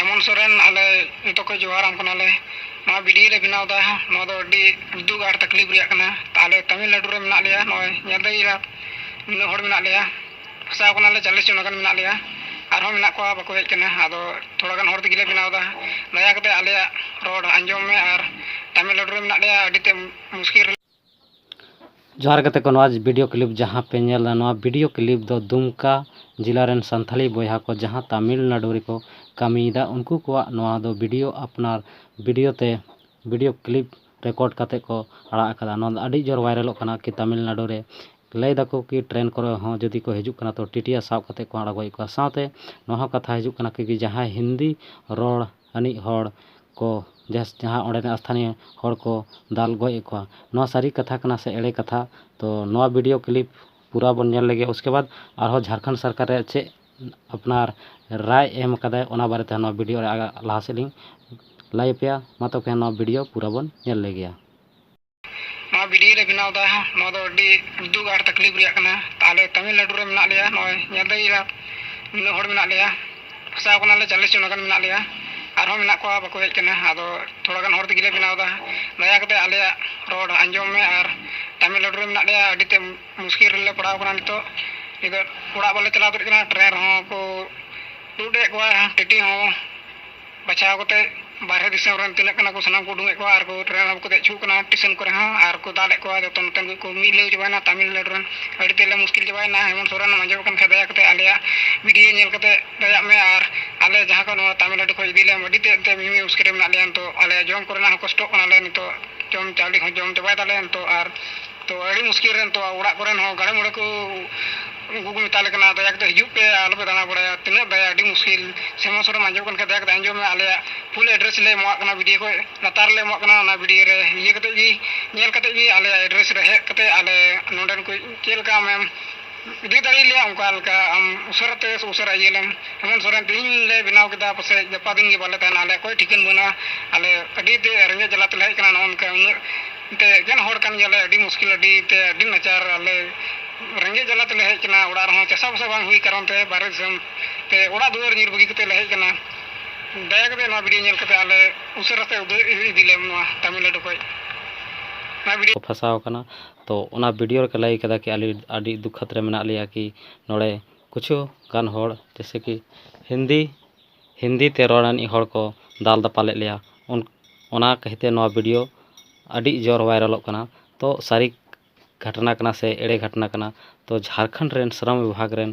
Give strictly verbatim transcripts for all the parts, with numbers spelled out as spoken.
ᱦᱮᱢᱚᱱᱛ ᱥᱚᱨᱮᱱ, ᱟᱞᱮ ᱡᱚᱛᱚ ᱠᱚ ᱡᱚᱦᱟᱨᱟᱢ ᱠᱟᱱᱟᱞᱮ᱾ ᱱᱚᱣᱟ ᱵᱷᱤᱰᱤᱭᱳ ᱞᱮ ᱵᱮᱱᱟᱣ ᱮᱫᱟ, ᱱᱚᱣᱟ ᱫᱚ ᱟᱹᱰᱤ ᱫᱩᱠ ᱟᱨ ᱛᱟᱠᱞᱤᱯ ᱨᱮᱭᱟᱜ ᱠᱟᱱᱟ᱾ ᱛᱚ ᱟᱞᱮ ᱛᱟᱢᱤᱞᱱᱟᱰᱩ ᱨᱮ ᱢᱮᱱᱟᱜ ᱞᱮᱭᱟ, ᱱᱚᱜᱼᱚᱭ ᱧᱮᱞ ᱫᱟᱲᱮᱭᱟᱜ ᱱᱩᱱᱟᱹᱜ ᱦᱚᱲ ᱢᱮᱱᱟᱜ ᱞᱮᱭᱟ, ᱯᱷᱟᱸᱥᱟᱣ ᱠᱟᱱᱟᱞᱮ, ᱪᱚᱞᱞᱤᱥ ᱡᱚᱱ ᱜᱟᱱ ᱢᱮᱱᱟᱜ ᱞᱮᱭᱟ, ᱟᱨᱦᱚᱸ ᱢᱮᱱᱟᱜ ᱠᱚᱣᱟ ᱵᱟᱠᱚ ᱦᱮᱡ ᱠᱟᱱᱟ᱾ ᱟᱫᱚ ᱛᱷᱚᱲᱟ ᱜᱟᱱ ᱦᱚᱲ ᱛᱮᱜᱮ ᱞᱮ ᱵᱮᱱᱟᱣ ᱮᱫᱟ, ᱫᱟᱭᱟ ᱠᱟᱛᱮ ᱟᱞᱮᱭᱟᱜ ᱨᱚᱲ ᱟᱸᱡᱚᱢ ᱢᱮ᱾ ᱟᱨ ᱛᱟᱢᱤᱞᱱᱟᱰᱩ ᱨᱮ ᱢᱮᱱᱟᱜ ᱞᱮᱭᱟ, ᱟᱹᱰᱤ ᱛᱮᱫ ᱢᱩᱥᱠᱤᱞ ᱨᱮ ᱡᱚᱦᱟᱨ ᱜᱟᱛᱮ ᱠᱚ, ᱱᱚᱣᱟ ᱵᱷᱤᱰᱤᱭᱳ ᱠᱞᱤᱯ ᱡᱟᱦᱟᱸ ᱯᱮ ᱧᱮᱞ ᱮᱫᱟ, ᱱᱚᱣᱟ ᱵᱷᱤᱰᱤᱭᱳ ᱠᱞᱤᱯ ᱫᱚ ᱫᱩᱢᱠᱟ ᱡᱮᱞᱟ ᱨᱮᱱ ᱥᱟᱱᱛᱷᱟᱞᱤ ᱵᱚᱭᱦᱟ ᱠᱚ ᱡᱟᱦᱟᱸ ᱛᱟᱢᱤᱞᱱᱟᱰᱩ ᱨᱮᱠᱚ ᱠᱟᱹᱢᱤᱭᱮᱫᱟ, ᱩᱱᱠᱩ ᱠᱚᱣᱟᱜ ᱱᱚᱣᱟ ᱫᱚ ᱵᱷᱤᱰᱤᱭᱳ ᱟᱯᱱᱟᱨ ᱵᱷᱤᱰᱤᱭᱳ ᱛᱮ ᱵᱷᱤᱰᱤᱭᱳ ᱠᱞᱤᱯ ᱨᱮᱠᱚᱨᱰ ᱠᱟᱛᱮ ᱠᱚ ᱟᱲᱟᱜ ᱟᱠᱟᱫᱟ᱾ ᱱᱚᱣᱟ ᱫᱚ ᱟᱹᱰᱤ ᱡᱳᱨ ᱵᱷᱟᱭᱨᱟᱞᱚᱜ ᱠᱟᱱᱟ ᱠᱤ ᱛᱟᱢᱤᱞᱱᱟᱰᱩ ᱨᱮ ᱞᱟᱹᱭ ᱫᱟᱠᱚ ᱠᱤ ᱴᱨᱮᱱ ᱠᱚᱨᱮ ᱦᱚᱸ ᱡᱩᱫᱤ ᱠᱚ ᱦᱤᱡᱩᱜ ᱠᱟᱱᱟ ᱛᱚ ᱴᱤᱴᱤᱭᱟ ᱥᱟᱵ ᱠᱟᱛᱮ ᱠᱚ ᱟᱬᱜᱚᱭᱮᱫ ᱠᱚᱣᱟ᱾ ᱥᱟᱶᱛᱮ ᱱᱚᱣᱟ ᱦᱚᱸ ᱠᱟᱛᱷᱟ ᱦᱤᱡᱩᱜ ᱠᱟᱱᱟ ᱠᱤ ᱡᱟᱦᱟᱸᱭ ᱦᱤᱱᱫᱤ ᱨᱚᱲ ᱟᱹᱱᱤᱡ ᱦᱚᱲ ᱠᱚ, ᱡᱟᱦᱟᱸ ᱚᱸᱰᱮᱱᱟᱜ ᱥᱛᱷᱟᱱᱤᱭᱚ ᱦᱚᱲ ᱠᱚ ᱫᱟᱞ ᱜᱚᱡ ᱮᱫ ᱠᱚᱣᱟ᱾ ᱱᱚᱣᱟ ᱥᱟᱹᱨᱤ ᱠᱟᱛᱷᱟ ᱠᱟᱱᱟ ᱥᱮ ᱮᱲᱮ ᱠᱟᱛᱷᱟ? ᱛᱚ ᱱᱚᱣᱟ ᱵᱷᱤᱰᱤᱭᱳ ᱠᱞᱤᱯ ᱯᱩᱨᱟᱹ ᱵᱚᱱ ᱧᱮᱞ ᱞᱮᱜᱮ᱾ ᱩᱥᱠᱮ ᱵᱟᱫᱽ ᱟᱨᱦᱚᱸ ᱡᱷᱟᱲᱠᱷᱚᱸᱰ ᱥᱚᱨᱠᱟᱨ ᱨᱮ ᱪᱮᱫ ᱟᱯᱱᱟᱨ ᱨᱟᱭ ᱮᱢ ᱠᱟᱫᱟᱭ, ᱚᱱᱟ ᱵᱟᱨᱮᱛᱮ ᱱᱚᱣᱟ ᱵᱷᱤᱰᱤᱭᱳ ᱨᱮ ᱟᱜ ᱞᱟᱦᱟ ᱥᱮᱫ ᱞᱤᱧ ᱞᱟᱹᱭ ᱟᱯᱮᱭᱟ᱾ ᱢᱟ ᱛᱚᱵᱮ ᱱᱚᱣᱟ ᱵᱷᱤᱰᱤᱭᱳ ᱯᱩᱨᱟᱹ ᱵᱚᱱ ᱧᱮᱞ ᱞᱮᱜᱮᱭᱟ᱾ ᱱᱚᱣᱟ ᱵᱷᱤᱰᱤᱭᱳ ᱞᱮ ᱵᱮᱱᱟᱣ ᱮᱫᱟ, ᱱᱚᱣᱟ ᱫᱚ ᱟᱹᱰᱤ ᱫᱩᱠ ᱟᱨ ᱛᱟᱠᱞᱤᱯ ᱨᱮᱭᱟᱜ ᱠᱟᱱᱟ᱾ ᱛᱟᱦᱞᱮ ᱛᱟᱢᱤᱞᱱᱟᱰᱩ ᱨᱮ ᱢᱮᱱᱟᱜ ᱞᱮᱭᱟ, ᱱᱚᱜᱼᱚᱭ ᱧᱮᱞ ᱫᱟᱲᱮᱭᱟᱜ ᱱᱩᱱᱟᱹᱜ ᱦᱚᱲ ᱢᱮᱱᱟᱜ ᱞᱮᱭᱟ, ᱯᱷᱟᱸᱥᱟᱣ ᱠᱟᱱᱟᱞᱮ, ᱪᱚᱞᱞᱤᱥ ᱡᱚᱱ ᱜᱟᱱ ᱢᱮᱱᱟᱜ ᱞᱮᱭᱟ, ᱟᱨᱦᱚᱸ ᱢᱮᱱᱟᱜ ᱠᱚᱣᱟ ᱵᱟᱠᱚ ᱦᱮᱡ ᱠᱟᱱᱟ᱾ ᱟᱫᱚ ᱛᱷᱚᱲᱟ ᱜᱟᱱ ᱦᱚᱲ ᱛᱮᱜᱮ ᱞᱮ ᱵᱮᱱᱟᱣ ᱮᱫᱟ, ᱫᱟᱭᱟ ᱠᱟᱛᱮ ᱟᱞᱮᱭᱟᱜ ᱨᱚᱲ ᱟᱸᱡᱚᱢ ᱢᱮ᱾ ᱟᱨ ᱛᱟᱢᱤᱞᱱᱟᱰᱩ ᱨᱮ ᱢᱮᱱᱟᱜ ᱞᱮᱭᱟ, ᱟᱹᱰᱤ ᱛᱮᱫ ᱢᱩᱥᱠᱤᱞ ᱨᱮᱞᱮ ᱯᱟᱲᱟᱣ ᱠᱟᱱᱟ ᱱᱤᱛᱚᱜ᱾ ᱱᱤᱛᱚᱜ ᱚᱲᱟᱜ ᱵᱟᱞᱮ ᱪᱟᱞᱟᱣ ᱫᱟᱲᱮᱭᱟᱜ ᱠᱟᱱᱟ, ᱴᱨᱮᱱ ᱨᱮᱦᱚᱸ ᱠᱚ ᱫᱩᱲᱩᱵ ᱮᱫ ᱠᱚᱣᱟ, ᱴᱤᱴᱤ ᱦᱚᱸ ᱵᱟᱪᱷᱟᱣ ᱠᱟᱛᱮ ᱵᱟᱨᱦᱮ ᱫᱤᱥᱚᱢ ᱨᱮᱱ ᱛᱤᱱᱟᱹᱜ ᱠᱟᱱᱟ ᱠᱚ ᱥᱟᱱᱟᱢ ᱠᱚ ᱩᱰᱩᱝᱮᱫ ᱠᱚᱣᱟ ᱟᱨ ᱠᱚ ᱴᱨᱮᱱ ᱨᱮᱠᱚ ᱫᱮᱡ ᱦᱚᱪᱚᱜ ᱠᱟᱱᱟ ᱥᱴᱮᱥᱚᱱ ᱠᱚᱨᱮ ᱦᱚᱸ, ᱟᱨ ᱠᱚ ᱫᱟᱞᱮᱫ ᱠᱚᱣᱟ᱾ ᱡᱚᱛᱚ ᱱᱚᱛᱮᱱ ᱠᱚ ᱢᱤᱫ ᱞᱟᱹᱣ ᱪᱟᱵᱟᱭᱮᱱᱟ, ᱛᱟᱢᱤᱞᱱᱟᱰᱩ ᱨᱮᱱ ᱟᱹᱰᱤ ᱛᱮᱫ ᱞᱮ ᱢᱩᱥᱠᱤᱞ ᱪᱟᱵᱟᱭᱮᱱᱟ᱾ ᱦᱮᱢᱚᱱᱛ ᱥᱚᱨᱮᱱ ᱮᱢ ᱟᱸᱡᱚᱢ ᱠᱟᱱ ᱠᱷᱟᱱ ᱫᱟᱭᱟ ᱠᱟᱛᱮ ᱟᱞᱮᱭᱟᱜ ᱵᱷᱤᱰᱤᱭᱳ ᱧᱮᱞ ᱠᱟᱛᱮ ᱫᱟᱭᱟᱜ ᱢᱮ, ᱟᱨ ᱟᱞᱮ ᱡᱟᱦᱟᱸ ᱠᱚ ᱱᱚᱣᱟ ᱛᱟᱢᱤᱞᱱᱟᱰᱩ ᱠᱷᱚᱱ ᱤᱫᱤ ᱞᱮᱢ, ᱟᱹᱰᱤ ᱛᱮᱫ ᱛᱮ ᱢᱩᱥᱠᱤᱞ ᱨᱮ ᱢᱮᱱᱟᱜ ᱞᱮᱭᱟ ᱱᱤᱛᱚᱜ᱾ ᱟᱞᱮ ᱡᱚᱢ ᱠᱚᱨᱮᱱᱟᱜ ᱦᱚᱸ ᱠᱚᱥᱴᱚᱜ ᱠᱟᱱᱟᱞᱮ ᱱᱤᱛᱚᱜ, ᱡᱚᱢ ᱪᱟᱣᱞᱮ ᱦᱚᱸ ᱡᱚᱢ ᱪᱟᱵᱟᱭ ᱫᱟᱞᱮ ᱱᱤᱛᱚᱜ᱾ ᱟᱨ ᱛᱚ ᱟᱹᱰᱤ ᱢᱩᱥᱠᱤᱞ ᱨᱮ ᱱᱤᱛᱚᱜ ᱚᱲᱟᱜ ᱠᱚᱨᱮᱱ ᱦᱚᱸ ᱜᱟᱲᱮ ᱢᱩᱲᱮ ᱠᱚ ᱩᱱᱠᱩ ᱠᱚ ᱢᱮᱛᱟ ᱞᱮ ᱠᱟᱱᱟ, "ᱫᱟᱭᱟ ᱠᱟᱛᱮ ᱦᱤᱡᱩᱜ ᱯᱮ, ᱟᱞᱚᱯᱮ ᱫᱟᱬᱟ ᱵᱟᱲᱟᱭᱟ, ᱛᱤᱱᱟᱹᱜ ᱫᱟᱭᱟ, ᱟᱹᱰᱤ ᱢᱩᱥᱠᱤᱞ, ᱥᱮᱨᱢᱟ ᱥᱚᱨᱮᱱ ᱟᱸᱡᱚᱢ ᱠᱟᱱ ᱠᱷᱟᱱ ᱫᱟᱭᱟ ᱠᱟᱛᱮ ᱟᱸᱡᱚᱢ ᱢᱮ, ᱟᱞᱮᱭᱟᱜ ᱯᱷᱩᱞ ᱮᱰᱨᱮᱥ ᱞᱮ ᱮᱢᱟᱜ ᱠᱟᱱᱟ, ᱵᱷᱤᱰᱤᱭᱳ ᱠᱷᱚᱱ ᱞᱟᱛᱟᱨ ᱨᱮᱞᱮ ᱮᱢᱟᱜ ᱠᱟᱱᱟ, ᱚᱱᱟ ᱵᱷᱤᱰᱤᱭᱳ ᱨᱮ ᱤᱭᱟᱹ ᱠᱟᱛᱮ ᱜᱮ, ᱧᱮᱞ ᱠᱟᱛᱮ ᱜᱮ ᱟᱞᱮᱭᱟᱜ ᱮᱰᱨᱮᱥ ᱨᱮ ᱦᱮᱡ ᱠᱟᱛᱮ ᱟᱞᱮ ᱱᱚᱰᱮᱱ ᱠᱚ ᱪᱮᱫ ᱞᱮᱠᱟ ᱟᱢᱮᱢ ᱤᱫᱤ ᱫᱟᱲᱮᱭᱟᱞᱮᱭᱟ, ᱚᱱᱠᱟ ᱞᱮᱠᱟ ᱟᱢ ᱩᱥᱟᱹᱨᱟ ᱛᱮ ᱩᱥᱟᱹᱨᱟ ᱤᱭᱟᱹ ᱞᱮᱢ᱾ ᱦᱮᱢᱚᱱᱛ ᱥᱚᱨᱮᱱ ᱛᱮᱦᱮᱧ ᱞᱮ ᱵᱮᱱᱟᱣ ᱠᱮᱫᱟ, ᱯᱟᱥᱮᱡ ᱜᱟᱯᱟ ᱫᱤᱱ ᱜᱮ ᱵᱟᱞᱮ ᱛᱟᱦᱮᱱᱟ, ᱟᱞᱮᱭᱟᱜ ᱠᱳᱭ ᱴᱷᱤᱠᱟᱹᱱ ᱵᱟᱹᱱᱩᱜᱼᱟ, ᱟᱞᱮ ᱟᱹᱰᱤ ᱛᱮ ᱨᱮᱸᱜᱮᱡ ᱡᱟᱞᱟ ᱛᱮᱞᱮ ᱦᱮᱡ ᱠᱟᱱᱟ, ᱱᱚᱜᱼᱚ ᱱᱚᱝᱠᱟ ᱩᱱᱟᱹᱜ ᱛᱮ ᱮᱠᱮᱱ ᱦᱚᱲ ᱠᱟᱱ ᱜᱮᱭᱟᱞᱮ, ᱟᱹᱰᱤ ᱢᱩᱥᱠᱤᱞ, ᱟᱹᱰᱤ ᱛᱮ ᱟᱹᱰᱤ ᱱᱟᱪᱟᱨ, ᱟᱞᱮ ᱨᱮᱸᱜᱮᱡ ᱡᱟᱞᱟ ᱛᱮᱞᱮ ᱦᱮᱡ ᱠᱟᱱᱟ, ᱚᱲᱟᱜ ᱨᱮᱦᱚᱸ ᱪᱟᱥᱟ ᱵᱟᱥᱟ ᱵᱟᱝ ᱦᱩᱭ ᱠᱟᱨᱚᱱ ᱛᱮ ᱵᱟᱦᱨᱮ ᱫᱤᱥᱚᱢ ᱛᱮ ᱚᱲᱟᱜ ᱫᱩᱣᱟᱹᱨ ᱧᱤᱨ ᱵᱟᱹᱜᱤ ᱠᱟᱛᱮ ᱞᱮ ᱦᱮᱡ ᱠᱟᱱᱟ᱾ ᱫᱟᱭᱟ ᱠᱟᱛᱮ ᱱᱚᱣᱟ ᱵᱷᱤᱰᱤᱭᱳ ᱧᱮᱞ ᱠᱟᱛᱮ ᱟᱞᱮ ᱩᱥᱟᱹᱨᱟ ᱛᱮ ᱩᱫᱩᱜ ᱤᱫᱤ ᱞᱮᱢ ᱱᱚᱣᱟ ᱛᱟᱢᱤᱞᱱᱟᱰᱩ ᱠᱷᱚᱡ᱾ ᱱᱚᱣᱟ ᱵᱷᱤᱰᱤᱭᱳ ᱠᱚ ᱯᱷᱟᱸᱥᱟᱣ ᱟᱠᱟᱱᱟ᱾ ᱛᱚ ᱚᱱᱟ ᱵᱷᱤᱰᱤᱭᱳ ᱨᱮᱠᱚ ᱞᱟᱹᱭ ᱠᱟᱫᱟ ᱠᱤ ᱟᱞᱮ ᱟᱹᱰᱤ ᱫᱩᱠᱷᱟᱛ ᱨᱮ ᱢᱮᱱᱟᱜ ᱞᱮᱭᱟ ᱠᱤ ᱱᱚᱰᱮ ᱠᱩᱪᱷᱩ ᱜᱟᱱ ᱦᱚᱲ ᱡᱮᱭᱥᱮ ᱠᱤ ᱦᱤᱱᱫᱤ ᱦᱤᱱᱫᱤ ᱛᱮ ᱨᱚᱲ ᱟᱹᱱᱤᱡ ᱦᱚᱲ ᱠᱚ ᱫᱟᱞ ᱫᱟᱯᱟᱞᱮᱫ ᱞᱮᱭᱟ᱾ ᱚᱱ- ᱚᱱᱟ ᱠᱷᱟᱹᱛᱤᱨ ᱛᱮ ᱱᱚᱣᱟ ᱵᱷᱤᱰᱤᱭᱳ ᱟᱹᱰᱤ ᱡᱳᱨ ᱵᱷᱟᱭᱨᱟᱞᱚᱜ ᱠᱟᱱᱟ᱾ ᱛᱚ ᱥᱟᱹᱨᱤ ᱜᱷᱚᱴᱱᱟ ᱠᱟᱱᱟ ᱥᱮ ᱮᱲᱮ ᱜᱷᱚᱴᱱᱟ ᱠᱟᱱᱟ? ᱛᱚ ᱡᱷᱟᱲᱠᱷᱚᱸᱰ ᱨᱮᱱ ᱥᱨᱚᱢ ᱵᱤᱵᱷᱟᱜᱽ ᱨᱮᱱ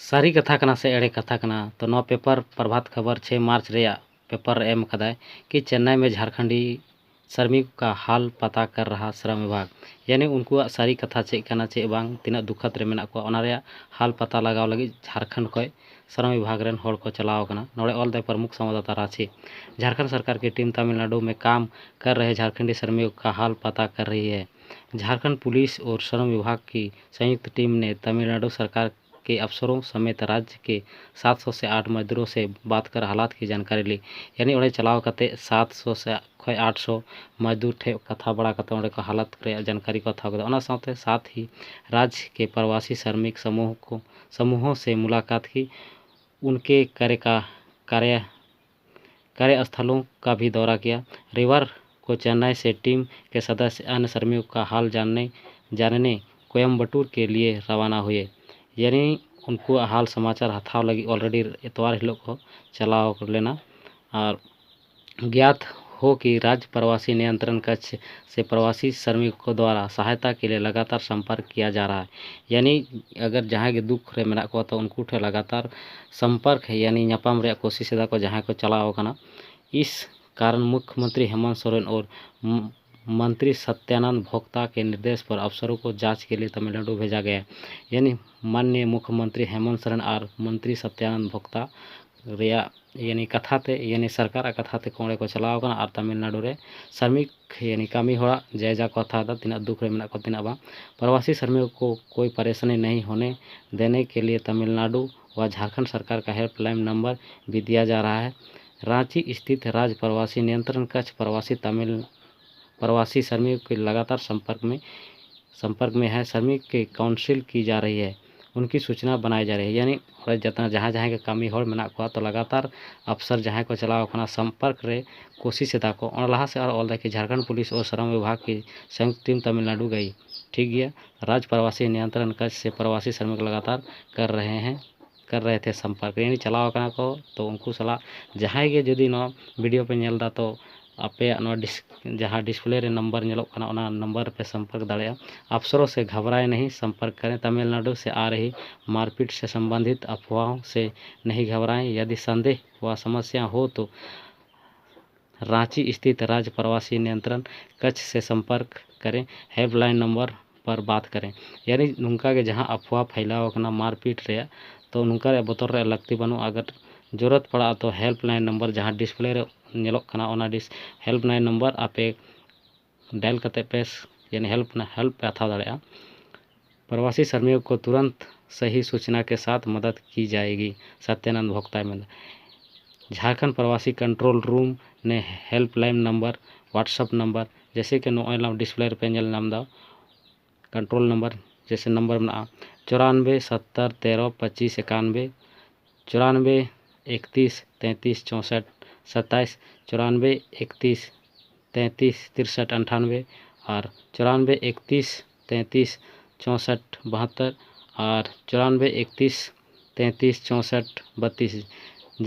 ᱥᱟᱹᱨᱤ ᱠᱟᱛᱷᱟ ᱠᱟᱱᱟ ᱥᱮ ᱮᱲᱮ ᱠᱟᱛᱷᱟ ᱠᱟᱱᱟ? ᱛᱚ ᱱᱚᱣᱟ ᱯᱮᱯᱟᱨ ᱯᱨᱚᱵᱷᱟᱛ ᱠᱷᱚᱵᱚᱨ ᱪᱷᱚᱭ ᱢᱟᱨᱪ ᱨᱮᱭᱟᱜ ᱯᱮᱯᱟᱨ ᱨᱮ ᱮᱢ ᱠᱟᱫᱟᱭ ᱠᱤ ᱪᱮᱱᱱᱟᱭ ᱢᱮ ᱡᱷᱟᱲᱠᱷᱚᱸᱰᱤ ᱥᱨᱚᱢᱤᱠ ᱠᱟ ᱦᱟᱞ ᱯᱟᱛᱟ ᱠᱟᱨ ᱨᱟᱦᱟ ᱥᱨᱚᱢ ᱵᱤᱵᱷᱟᱜᱽ, ᱭᱟᱱᱤ ᱩᱱᱠᱩᱣᱟᱜ ᱥᱟᱹᱨᱤ ᱠᱟᱛᱷᱟ ᱪᱮᱫ ᱠᱟᱱᱟ ᱪᱮᱫ ᱵᱟᱝ, ᱛᱤᱱᱟᱹᱜ ᱫᱩᱠᱷᱟᱛ ᱨᱮ ᱢᱮᱱᱟᱜ ᱠᱚᱣᱟ, ᱚᱱᱟ ᱨᱮᱭᱟᱜ ᱦᱟᱞ ᱯᱟᱛᱟ ᱞᱟᱜᱟᱣ ᱞᱟᱹᱜᱤᱫ ᱡᱷᱟᱲᱠᱷᱚᱸᱰ ᱠᱷᱚᱱ ᱥᱨᱚᱢ ᱵᱤᱵᱷᱟᱜᱽ ᱨᱮᱱ ᱦᱚᱲ ᱠᱚ ᱪᱟᱞᱟᱣ ᱟᱠᱟᱱᱟ᱾ ᱱᱚᱰᱮ ᱚᱞ ᱫᱟᱭ ᱯᱨᱚᱢᱩᱠᱷ ᱥᱚᱢᱵᱟᱫᱟᱛᱟ ᱨᱟᱸᱪᱤ, ᱡᱷᱟᱲᱠᱷᱚᱸᱰ ᱥᱚᱨᱠᱟᱨ ᱠᱤ ᱴᱤᱢ ᱛᱟᱢᱤᱞᱱᱟᱰᱩ ᱢᱮ ᱠᱟᱢ ᱠᱟᱨ ᱨᱟᱦᱮ ᱡᱷᱟᱲᱠᱷᱚᱸᱰᱤ ᱥᱨᱚᱢᱤᱠ ᱠᱟ ᱦᱟᱞ ᱯᱟᱛᱟ ᱠᱟᱨ ᱨᱟᱦᱤ ᱦᱮ᱾ ᱡᱷᱟᱲᱠᱷᱚᱸᱰ ᱯᱩᱞᱤᱥ ᱚᱨ ᱥᱨᱚᱢ ᱵᱤᱵᱷᱟᱜᱽ ᱠᱤ ᱥᱚᱭᱩᱠᱛ ᱴᱤᱢ ᱱᱮ ᱛᱟᱢᱤᱞᱱᱟᱰᱩ ᱥᱚᱨᱠᱟᱨ ᱠᱮ ᱟᱯᱥᱚᱨᱚᱝ ᱥᱚᱢᱮᱛ ᱨᱟᱡᱽ ᱠᱮ ᱥᱟᱛ ᱥᱚ ᱥᱮ ᱟᱴ ᱢᱚᱡᱽᱫᱩᱨᱚ ᱥᱮ ᱵᱟᱛ ᱠᱟᱨ ᱦᱟᱞᱟᱛ ᱠᱤ ᱡᱟᱱᱠᱟᱨᱤ ᱞᱤ, ᱭᱟᱱᱤ ᱚᱸᱰᱮ ᱪᱟᱞᱟᱣ ᱠᱟᱛᱮ ᱥᱟᱛ ᱥᱚ ᱥᱮ ᱠᱷᱚᱡ ᱟᱴ ᱥᱚ ᱢᱚᱡᱽᱫᱩᱨ ᱴᱷᱮᱱ ᱠᱟᱛᱷᱟ ᱵᱟᱲᱟ ᱠᱟᱛᱮ ᱚᱸᱰᱮ ᱠᱚ ᱦᱟᱞᱟᱛ ᱨᱮᱭᱟᱜ ᱡᱟᱱᱠᱟᱨᱤ ᱠᱚ ᱦᱟᱛᱟᱣ ᱠᱮᱫᱟ᱾ ᱚᱱᱟ ᱥᱟᱶᱛᱮ ᱥᱟᱛ ᱦᱤ ᱨᱟᱡᱽ ᱠᱮ ᱯᱨᱚᱵᱟᱥᱤ ᱥᱨᱚᱢᱤᱠ ᱥᱚᱢᱩᱦ ᱠᱚ ᱥᱚᱢᱩᱦᱚ ᱥᱮ ᱢᱩᱞᱟᱠᱟᱛ ᱠᱤ, ᱩᱱᱠᱮ ᱠᱟᱨᱮ ᱠᱟ ᱠᱟᱨᱮ ᱠᱟᱨᱮ ᱟᱥᱛᱷᱟᱞᱚᱝ ᱠᱟ ᱵᱷᱤ ᱫᱚᱨᱟ ᱠᱤᱭᱟ᱾ ᱨᱮᱣᱟᱨ ᱠᱚ ᱪᱮᱱᱱᱟᱭ ᱥᱮ ᱴᱤᱢ ᱠᱮ ᱥᱚᱫᱚᱥᱭᱚ ᱟᱱ ᱥᱨᱚᱢᱤᱠ ᱠᱟ ᱦᱟᱞ ᱡᱟᱱᱱᱮ ᱡᱟᱱᱱᱮ ᱠᱚᱭᱟᱢᱵᱟᱴᱩᱨ ᱠᱮ ᱞᱤᱭᱮ ᱨᱟᱣᱟᱱᱟ ᱦᱩᱭᱮ, ᱭᱟᱱᱤ ᱩᱱᱠᱩᱣᱟᱜ ᱦᱟᱞ ᱥᱚᱢᱟᱪᱟᱨ ᱦᱟᱛᱟᱣ ᱞᱟᱹᱜᱤᱫ ᱚᱞᱨᱮᱰᱤ ᱮᱛᱣᱟᱨ ᱦᱤᱞᱳᱜ ᱠᱚ ᱪᱟᱞᱟᱣ ᱞᱮᱱᱟ᱾ ᱟᱨ ᱜᱭᱟᱛ ᱦᱳ ᱠᱤ ᱨᱟᱡᱽ ᱯᱨᱚᱵᱟᱥᱤ ᱱᱤᱭᱚᱱᱛᱨᱚᱱ ᱠᱚᱪᱷ ᱥᱮ ᱯᱨᱚᱵᱟᱥᱤ ᱥᱨᱚᱢᱤᱠ ᱠᱚ ᱫᱣᱟᱨᱟ ᱥᱟᱦᱟᱭᱛᱟ ᱠᱮ ᱞᱤᱭᱮ ᱞᱟᱜᱟᱛᱟᱨ ᱥᱚᱢᱯᱚᱨᱠ ᱠᱤᱭᱟ ᱡᱟ ᱨᱟᱦᱟ ᱦᱮ, ᱭᱟᱱᱤ ᱟᱜᱟᱨ ᱡᱟᱦᱟᱸᱭ ᱜᱮ ᱫᱩᱠᱷ ᱨᱮ ᱢᱮᱱᱟᱜ ᱠᱚᱣᱟ ᱛᱚ ᱩᱱᱠᱩ ᱴᱷᱮᱱ ᱞᱟᱜᱟᱛᱟᱨ ᱥᱚᱢᱯᱚᱨᱠ ᱦᱮ, ᱭᱟᱱᱤ ᱧᱟᱯᱟᱢ ᱨᱮᱭᱟᱜ ᱠᱳᱥᱤᱥ ᱮᱫᱟ ᱠᱚ ᱡᱟᱦᱟᱸᱭ ᱠᱚ ᱪᱟᱞᱟᱣ ᱟᱠᱟᱱᱟ᱾ ᱤᱥ ᱠᱟᱨᱚᱱ ᱢᱩᱠᱷᱭᱚᱢᱚᱱᱛᱨᱤ ᱦᱮᱢᱚᱱᱛ ᱥᱚᱨᱮᱱ ᱚᱨ ᱢᱚᱱᱛᱨᱤ ᱥᱚᱛᱭᱟᱱᱟᱱᱫ ᱵᱷᱚᱠᱛᱟ ᱠᱮ ᱱᱤᱨᱫᱮᱥ ᱯᱚᱨ ᱟᱯᱥᱚᱨᱚ ᱠᱚ ᱡᱟᱸᱪ ᱠᱮ ᱞᱤᱭᱮ ᱛᱟᱢᱤᱞᱱᱟᱰᱩ ᱵᱷᱮᱡᱟ ᱜᱮᱭᱟ᱾ ᱭᱟᱱᱤ ᱢᱟᱱᱱᱤᱭᱚ ᱢᱩᱠᱷᱭᱚᱢᱚᱱᱛᱨᱤ ᱦᱮᱢᱚᱱᱛ ᱥᱚᱨᱮᱱ ᱟᱨ ᱢᱚᱱᱛᱨᱤ ᱥᱚᱛᱭᱟᱱᱟᱱᱫ ᱵᱷᱚᱠᱛᱟ ᱨᱮᱭᱟᱜ ᱭᱟᱱᱤ ᱠᱟᱛᱷᱟ ᱛᱮ, ᱭᱟᱱᱤ ᱥᱚᱨᱠᱟᱨᱟᱜ ᱠᱟᱛᱷᱟ ᱛᱮ ᱚᱸᱰᱮ ᱠᱚ ᱪᱟᱞᱟᱣ ᱟᱠᱟᱱᱟ ᱟᱨ ᱛᱟᱢᱤᱞᱱᱟᱰᱩ ᱨᱮ ᱥᱨᱚᱢᱤᱠ ᱭᱟᱱᱤ ᱠᱟᱹᱢᱤ ᱦᱚᱲᱟᱜ ᱡᱟᱭᱡᱟ ᱠᱚ ᱦᱟᱛᱟᱣ ᱮᱫᱟ, ᱛᱤᱱᱟᱹᱜ ᱫᱩᱠᱷ ᱨᱮ ᱢᱮᱱᱟᱜ ᱠᱚᱣᱟ ᱛᱤᱱᱟᱹᱜ ᱵᱟᱝ᱾ ᱯᱨᱚᱵᱟᱥᱤ ᱥᱨᱚᱢᱤᱠ ᱠᱚ ᱠᱳᱭ ᱯᱟᱨᱮᱥᱟᱱᱤ ᱱᱟᱦᱤ ᱦᱳᱱᱮ ᱫᱮᱱᱮ ᱠᱮ ᱞᱤᱭᱮ ᱛᱟᱢᱤᱞᱱᱟᱰᱩ ᱣᱟ ᱡᱷᱟᱨᱠᱷᱚᱸᱰ ᱥᱚᱨᱠᱟᱨ ᱠᱟ ᱦᱮᱞᱯᱞᱟᱭᱤᱱ ᱱᱚᱢᱵᱚᱨ ᱵᱷᱤ ᱫᱤᱭᱟ ᱡᱟ ᱨᱟᱦᱟ ᱦᱮ᱾ ᱨᱟᱸᱪᱤ ᱥᱛᱷᱤᱛ ᱨᱟᱡᱽ ᱯᱨᱚᱵᱟᱥᱤ ᱱᱤᱭᱚᱱᱛᱨᱚᱱ ᱠᱚᱪᱷ ᱯᱨᱚᱵᱟᱥᱤ ᱛᱟᱢᱤᱞ ᱯᱨᱚᱵᱟᱥᱤ ᱥᱨᱚᱢᱤᱠ ᱠᱚ ᱞᱟᱜᱟᱛᱟᱨ ᱥᱚᱢᱯᱚᱨᱠ ᱢᱮ ᱥᱚᱢᱯᱚᱨᱠ ᱢᱮ ᱦᱮ, ᱥᱨᱚᱢᱤᱠ ᱠᱤ ᱠᱟᱣᱩᱱᱥᱤᱞ ᱠᱤ ᱡᱟ ᱨᱟᱦᱤ ᱦᱮ᱾ ᱩᱱᱠᱤ ᱥᱩᱪᱱᱟ ᱵᱟᱱᱟᱭ ᱡᱟ ᱨᱮ ᱦᱮᱸ, ᱭᱟᱱᱤ ᱚᱸᱰᱮ ᱡᱟᱦᱟᱸ ᱡᱟᱦᱟᱸᱭ ᱜᱮ ᱠᱟᱹᱢᱤ ᱦᱚᱲ ᱢᱮᱱᱟᱜ ᱠᱚᱣᱟ, ᱛᱚ ᱞᱟᱜᱟᱛᱟᱨ ᱟᱯᱥᱟᱨ ᱡᱟᱦᱟᱸᱭ ᱠᱚ ᱪᱟᱞᱟᱣ ᱟᱠᱟᱱᱟ ᱥᱚᱢᱯᱚᱨᱠ ᱨᱮ ᱠᱳᱥᱤᱥ ᱮᱫᱟ ᱠᱚ᱾ ᱚᱱᱟ ᱞᱟᱦᱟ ᱥᱮᱫ ᱟᱨ ᱚᱞ ᱫᱟᱭ ᱠᱤ ᱡᱷᱟᱲᱠᱷᱚᱸᱰ ᱯᱩᱞᱤᱥ ᱚᱨ ᱥᱨᱚᱢ ᱵᱤᱵᱷᱟᱜᱽ ᱠᱤ ᱥᱚᱝᱭᱩᱠᱛ ᱴᱤᱢ ᱛᱟᱢᱤᱞᱱᱟᱰᱩ ᱜᱟᱭᱤ᱾ ᱴᱷᱤᱠ ᱜᱮᱭᱟ, ᱨᱟᱡᱽ ᱯᱨᱚᱵᱟᱥᱤ ᱱᱤᱭᱚᱱᱛᱨᱚᱱ ᱠᱟᱡᱽ ᱥᱮ ᱯᱨᱚᱵᱟᱥᱤ ᱥᱨᱚᱢᱤᱠ ᱞᱟᱜᱟᱛᱟᱨ ᱠᱟᱨ ᱨᱟᱦᱮ ᱦᱮᱸ ᱠᱟᱨ ᱨᱟᱦᱮ ᱛᱷᱮ ᱥᱚᱢᱯᱚᱨᱠ ᱨᱮ, ᱭᱟᱱᱤ ᱪᱟᱞᱟᱣ ᱟᱠᱟᱱᱟ ᱠᱚ᱾ ᱛᱚ ᱩᱱᱠᱩ ᱥᱟᱞᱟᱜ ᱡᱟᱦᱟᱸᱭ ᱜᱮ ᱡᱩᱫᱤ ᱱᱚᱣᱟ ᱵᱷᱤᱰᱤᱭᱳ ᱯᱮ ᱧᱮᱞ ᱮᱫᱟ, ᱛᱚ ᱟᱯᱮᱭᱟᱜ ᱱᱚᱣᱟ ᱰᱤᱥ ᱡᱟᱦᱟᱸ ᱰᱤᱥᱯᱞᱮ ᱨᱮ ᱱᱟᱢᱵᱟᱨ ᱧᱮᱞᱚᱜ ᱠᱟᱱᱟ, ᱚᱱᱟ ᱱᱟᱢᱵᱟᱨ ᱨᱮᱯᱮ ᱥᱚᱢᱯᱚᱨᱠ ᱫᱟᱲᱮᱭᱟᱜᱼᱟ᱾ ᱟᱯᱥᱚᱨᱚ ᱥᱮ ᱜᱷᱟᱵᱨᱟᱭ ᱱᱟᱦᱤ ᱥᱚᱢᱯᱚᱨᱠ ᱠᱟᱨᱮ ᱛᱟᱢᱤᱞᱱᱟᱰᱩ ᱥᱮ ᱟᱨ ᱦᱤ ᱢᱟᱨᱯᱤᱴ ᱥᱮ ᱥᱚᱢᱵᱚᱱᱫᱷᱤᱛ ᱟᱯᱷᱣᱟᱦᱚ ᱥᱮ ᱱᱟᱦᱤ ᱜᱷᱟᱵᱨᱟᱭ᱾ ᱭᱟᱫᱤ ᱥᱟᱱᱫᱮᱦ ᱣᱟ ᱥᱚᱢᱚᱥᱭᱟ ᱦᱳ ᱛᱚ ᱨᱟᱸᱪᱤ ᱥᱛᱷᱤᱛ ᱨᱟᱡᱽ ᱯᱨᱚᱵᱟᱥᱤ ᱱᱤᱭᱚᱱᱛᱨᱚᱱ ᱠᱟᱪᱷ ᱥᱮ ᱥᱚᱢᱯᱚᱨᱠ ᱠᱟᱨᱮ ᱦᱮᱞᱯᱞᱟᱭᱤᱱ ᱱᱟᱢᱵᱟᱨ ᱯᱟᱨ ᱵᱟᱛ ᱠᱟᱨᱮ᱾ ᱭᱟᱱᱤ ᱱᱚᱝᱠᱟ ᱜᱮ ᱡᱟᱦᱟᱸ ᱟᱯᱷᱣᱟ ᱯᱷᱟᱭᱞᱟᱣ ᱟᱠᱟᱱᱟ ᱢᱟᱨᱯᱤᱴ ᱨᱮᱭᱟᱜ, ᱛᱚ ᱱᱚᱝᱠᱟ ᱨᱮᱭᱟᱜ ᱵᱚᱛᱚᱨ ᱨᱮᱭᱟᱜ ᱞᱟᱹᱠᱛᱤ ᱵᱟᱹᱱᱩᱜᱼᱟ᱾ ᱟᱜᱟᱨ ᱡᱚᱨᱩᱨᱟᱛ ᱯᱟᱲᱟᱜᱼᱟ ᱛᱚ ᱦᱮᱞᱯᱞᱟᱭᱤᱱ ᱱᱟᱢᱵᱟᱨ ᱡᱟᱦᱟᱸ ᱰᱤᱥᱯᱞᱮ ᱨᱮ ᱧᱮᱞᱚᱜ ᱠᱟᱱᱟ, ᱚᱱᱟ ᱰᱤᱥ ᱦᱮᱞᱯᱞᱟᱭᱤᱱ ᱱᱟᱢᱵᱟᱨ ᱟᱯᱮ ᱰᱟᱭᱮᱞ ᱠᱟᱛᱮ ᱯᱮ ᱭᱟᱱᱤ ᱦᱮᱞᱯ ᱦᱮᱞᱯ ᱯᱮ ᱦᱟᱛᱟᱣ ᱫᱟᱲᱮᱭᱟᱜᱼᱟ᱾ ᱯᱨᱚᱵᱟᱥᱤ ᱥᱨᱚᱢᱤᱠ ᱠᱚ ᱛᱩᱨᱟᱱᱛ ᱥᱟᱦᱤ ᱥᱩᱪᱱᱟ ᱠᱮ ᱥᱟᱛᱷ ᱢᱚᱫᱚᱫ ᱠᱤ ᱡᱟᱭᱮᱜᱤ, ᱥᱟᱛᱭᱟᱱᱟᱱᱫ ᱵᱷᱚᱠᱛᱟᱭ ᱢᱮᱱᱫᱟ᱾ ᱡᱷᱟᱲᱠᱷᱚᱸᱰ ᱯᱨᱚᱵᱟᱥᱤ ᱠᱚᱱᱴᱨᱳᱞ ᱨᱩᱢ ᱱᱮ ᱦᱮᱞᱯᱞᱟᱭᱤᱱ ᱱᱟᱢᱵᱟᱨ, WhatsApp ᱱᱟᱢᱵᱟᱨ, ᱡᱮᱭᱥᱮ ᱠᱤ ᱱᱚᱜᱼᱚᱭ ᱰᱤᱥᱯᱞᱮ ᱨᱮᱯᱮ ᱧᱮᱞ ᱧᱟᱢ ᱮᱫᱟ, ᱠᱚᱱᱴᱨᱳᱞ ᱱᱟᱢᱵᱟᱨ ᱡᱮᱭᱥᱮ ᱱᱟᱢᱵᱟᱨ ᱢᱮᱱᱟᱜᱼᱟ ᱪᱚᱨᱟᱱᱵᱮ ᱥᱚᱛᱛᱚᱨ ᱛᱮᱨᱚ ᱯᱚᱸᱪᱤᱥ ᱮᱠᱟᱱᱵᱮ, ᱪᱚᱨᱟᱱᱵᱮ ᱮᱠᱛᱤᱥ ᱛᱮᱸᱛᱤᱥ ᱪᱳᱥᱚᱴ ᱥᱟᱛᱟᱭᱤᱥ, ᱪᱚᱨᱟᱱᱵᱮ ᱮᱠᱛᱤᱥ ᱛᱮᱸᱛᱤᱥ ᱛᱤᱨᱥᱚᱴ ᱟᱴᱷᱟᱱᱵᱮ ᱟᱨ ᱪᱚᱨᱟᱱᱵᱮ ᱮᱠᱛᱤᱥ ᱛᱮᱸᱛᱤᱥ ᱪᱳᱥᱚᱴ ᱵᱟᱦᱟᱛᱛᱚᱨ ᱟᱨ ᱪᱚᱨᱟᱱᱵᱮ ᱮᱠᱛᱤᱥ ᱛᱮᱸᱛᱤᱥ ᱪᱳᱥᱚᱴ ᱵᱟᱛᱤᱥ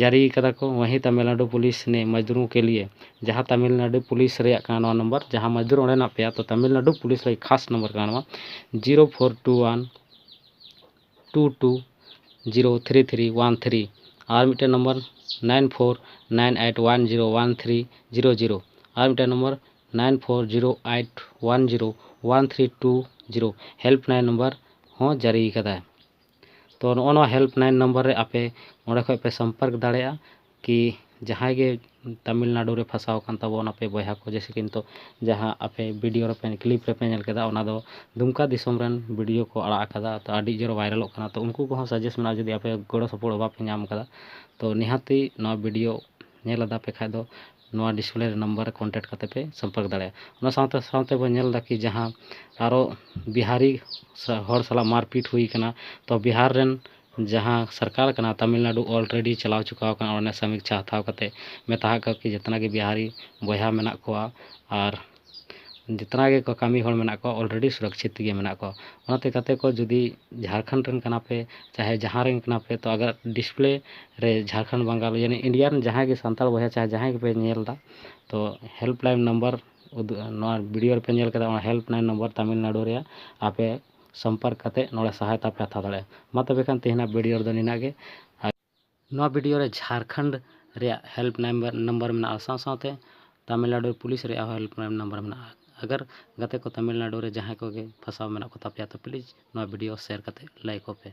ᱡᱟᱹᱨᱤ ᱠᱟᱫᱟ ᱠᱚ᱾ ᱣᱟᱦᱤ ᱛᱟᱢᱤᱞᱱᱟᱰᱩ ᱯᱩᱞᱤᱥ ᱱᱮ ᱢᱚᱡᱫᱩᱨᱳ ᱠᱮ ᱞᱤᱭᱮ, ᱡᱟᱦᱟᱸ ᱛᱟᱢᱤᱞᱱᱟᱰᱩ ᱯᱩᱞᱤᱥ ᱨᱮᱭᱟᱜ ᱠᱟᱱᱟ ᱱᱚᱣᱟ ᱱᱟᱢᱵᱟᱨ, ᱡᱟᱦᱟᱸ ᱢᱚᱡᱫᱩᱨ ᱚᱸᱰᱮ ᱦᱮᱱᱟᱜ ᱯᱮᱭᱟ, ᱛᱚ ᱛᱟᱢᱤᱞᱱᱟᱰᱩ ᱯᱩᱞᱤᱥ ᱞᱟᱹᱜᱤᱫ ᱠᱷᱟᱥ ᱱᱟᱢᱵᱟᱨ ᱠᱟᱱᱟ ᱱᱚᱣᱟ, zero four two one two two zero three three one three. ᱟᱨ ᱢᱤᱫᱴᱮᱱ number, nine four nine eight one zero one three zero zero. ᱟᱨ ᱢᱤᱫᱴᱮᱱ number, nine four zero eight one zero one three two zero. Helpline number ᱦᱚᱸ ᱡᱟᱹᱨᱤ ᱠᱟᱫᱟᱭ᱾ ᱛᱚ ᱱᱚᱜᱼᱚ ᱱᱚᱣᱟ ᱦᱮᱞᱯᱞᱟᱭᱤᱱ ᱱᱟᱢᱵᱟᱨ ᱨᱮ ᱟᱯᱮ ᱚᱸᱰᱮ ᱠᱷᱚᱱ ᱯᱮ ᱥᱚᱢᱯᱚᱨᱠ ᱫᱟᱲᱮᱭᱟᱜᱼᱟ᱾ ᱠᱤ ᱡᱟᱦᱟᱸᱭ ᱜᱮ ᱛᱟᱢᱤᱞᱱᱟᱰᱩ ᱨᱮ ᱯᱷᱟᱸᱥᱟᱣ ᱟᱠᱟᱱ ᱛᱟᱵᱚᱱᱟ ᱯᱮ ᱵᱚᱭᱦᱟ ᱠᱚ, ᱡᱮᱭᱥᱮ ᱠᱤ ᱱᱤᱛᱚᱜ ᱡᱟᱦᱟᱸ ᱟᱯᱮ ᱵᱷᱤᱰᱤᱭᱳ ᱨᱮᱯᱮ, ᱠᱞᱤᱯ ᱨᱮᱯᱮ ᱧᱮᱞ ᱠᱮᱫᱟ, ᱚᱱᱟ ᱫᱚ ᱫᱩᱢᱠᱟ ᱫᱤᱥᱚᱢ ᱨᱮᱱ ᱵᱷᱤᱰᱤᱭᱳ ᱠᱚ ᱟᱲᱟᱜ ᱟᱠᱟᱫᱟ, ᱛᱚ ᱟᱹᱰᱤ ᱡᱳᱨ ᱵᱷᱟᱭᱨᱟᱞᱚᱜ ᱠᱟᱱᱟ᱾ ᱛᱚ ᱩᱱᱠᱩ ᱠᱚᱦᱚᱸ ᱥᱟᱡᱮᱥᱴ ᱢᱮᱱᱟᱜᱼᱟ, ᱡᱩᱫᱤ ᱟᱯᱮ ᱜᱚᱲᱚ ᱥᱚᱯᱚᱦᱚᱫ ᱵᱟᱯᱮ ᱧᱟᱢ ᱠᱟᱫᱟ, ᱛᱚ ᱱᱤᱦᱟᱹᱛᱤ ᱱᱚᱣᱟ ᱵᱷᱤᱰᱤᱭᱳ ᱧᱮᱞ ᱟᱫᱟ ᱯᱮ ᱠᱷᱟᱡ ᱫᱚ ᱱᱚᱣᱟ ᱰᱤᱥᱯᱞᱮ ᱨᱮ ᱱᱟᱢᱵᱟᱨ ᱨᱮ ᱠᱚᱱᱴᱮᱠᱴ ᱠᱟᱛᱮ ᱯᱮ ᱥᱚᱢᱯᱚᱨᱠ ᱫᱟᱲᱮᱭᱟᱜᱼᱟ᱾ ᱚᱱᱟ ᱥᱟᱶᱛᱮ ᱥᱟᱶᱛᱮ ᱵᱚᱱ ᱧᱮᱞ ᱮᱫᱟ ᱠᱤ ᱡᱟᱦᱟᱸ ᱟᱨᱚ ᱵᱤᱦᱟᱨᱤ ᱥᱟ- ᱦᱚᱲ ᱥᱟᱞᱟᱜ ᱢᱟᱨᱯᱤᱴ ᱦᱩᱭ ᱠᱟᱱᱟ, ᱛᱚ ᱵᱤᱦᱟᱨ ᱨᱮᱱ ᱡᱟᱦᱟᱸ ᱥᱚᱨᱠᱟᱨ ᱠᱟᱱᱟ ᱛᱟᱢᱤᱞᱱᱟᱰᱩ already ᱪᱟᱞᱟᱣ ᱪᱩᱠᱟᱣ ᱟᱠᱟᱱᱟ ᱚᱸᱰᱮ ᱥᱟᱢᱤᱠᱪᱷᱟ ᱦᱟᱛᱟᱣ ᱠᱟᱛᱮ ᱢᱮᱛᱟ ᱟᱠᱟᱫ ᱠᱚ ᱠᱤ ᱡᱮᱛᱱᱟ ᱜᱮ ᱵᱤᱦᱟᱨᱤ ᱵᱚᱭᱦᱟ ᱢᱮᱱᱟᱜ ᱠᱚᱣᱟ ᱟᱨ ᱡᱮᱛᱱᱟ ᱜᱮ ᱠᱚ ᱠᱟᱹᱢᱤ ᱦᱚᱲ ᱢᱮᱱᱟᱜ ᱠᱚᱣᱟ already ᱥᱩᱨᱚᱠᱪᱷᱤᱛ ᱜᱮ ᱢᱮᱱᱟᱜ ᱠᱚᱣᱟ᱾ ᱚᱱᱟᱛᱮ ᱜᱟᱛᱮ ᱠᱚ ᱡᱩᱫᱤ ᱡᱷᱟᱲᱠᱷᱚᱸᱰ ᱨᱮᱱ ᱠᱟᱱᱟ ᱯᱮ ᱪᱟᱦᱮ ᱡᱟᱦᱟᱸ ᱨᱮᱱ ᱠᱟᱱᱟ ᱯᱮ, ᱛᱚ ᱟᱜᱟᱨ ᱰᱤᱥᱯᱞᱮ ᱨᱮ ᱡᱷᱟᱲᱠᱷᱚᱸᱰ ᱵᱟᱝᱜᱟᱞ ᱭᱟᱱᱤ ᱤᱱᱰᱤᱭᱟ ᱨᱮᱱ ᱡᱟᱦᱟᱸᱭ ᱜᱮ ᱥᱟᱱᱛᱟᱲ ᱵᱚᱭᱦᱟ ᱪᱟᱦᱮ ᱡᱟᱦᱟᱸᱭ ᱜᱮᱯᱮ ᱧᱮᱞ ᱮᱫᱟ, ᱛᱚ ᱦᱮᱞᱯ ᱞᱟᱭᱤᱱ ᱱᱟᱢᱵᱟᱨ ᱩᱫᱩᱜ ᱱᱚᱣᱟ ᱵᱷᱤᱰᱤᱭᱳ ᱨᱮᱯᱮ ᱧᱮᱞ ᱠᱮᱫᱟ, ᱚᱱᱟ ᱦᱮᱞᱯ ᱞᱟᱭᱤᱱ ᱱᱟᱢᱵᱟᱨ ᱛᱟᱢᱤᱞᱱᱟᱰᱩ ᱨᱮᱭᱟᱜ ᱟᱯᱮ ᱥᱚᱢᱯᱚᱨᱠ ᱠᱟᱛᱮ ᱱᱚᱰᱮ ᱥᱟᱦᱟᱭᱛᱟ ᱯᱮ ᱦᱟᱛᱟᱣ ᱫᱟᱲᱮᱭᱟᱜᱼᱟ᱾ ᱢᱟ ᱛᱚᱵᱮ ᱠᱷᱟᱱ ᱛᱮᱦᱮᱧᱟᱜ ᱵᱷᱤᱰᱤᱭᱳ ᱨᱮᱫᱚ ᱱᱤᱱᱟᱹᱜ ᱜᱮ᱾ ᱟᱨ ᱱᱚᱣᱟ ᱵᱷᱤᱰᱤᱭᱳ ᱨᱮ ᱡᱷᱟᱲᱠᱷᱚᱸᱰ ᱨᱮᱭᱟᱜ ᱦᱮᱞᱯ ᱱᱟᱢᱵᱟᱨ ᱱᱟᱢᱵᱟᱨ ᱢᱮᱱᱟᱜᱼᱟ, ᱥᱟᱶ ᱥᱟᱶᱛᱮ ᱛᱟᱢᱤᱞᱱᱟᱰᱩ ᱯᱩᱞᱤᱥ ᱨᱮᱭᱟᱜ ᱦᱚᱸ ᱦᱮᱞᱯ ᱞᱟᱭᱤᱱ ᱱᱟᱢᱵᱟᱨ ᱢᱮᱱᱟᱜᱼᱟ᱾ ᱟᱜᱟᱨ ᱜᱟᱛᱮ ᱠᱚ ᱛᱟᱢᱤᱞᱱᱟᱰᱩ ᱨᱮ ᱡᱟᱦᱟᱸᱭ ᱠᱚᱜᱮ ᱯᱷᱟᱸᱥᱟᱣ ᱢᱮᱱᱟᱜ ᱠᱚ ᱛᱟᱯᱮᱭᱟ, ᱛᱚ ᱯᱞᱤᱡᱽ ᱱᱚᱣᱟ ᱵᱷᱤᱰᱤᱭᱳ ᱥᱮᱭᱟᱨ ᱠᱟᱛᱮ ᱞᱟᱹᱭ ᱟᱠᱚ ᱯᱮ᱾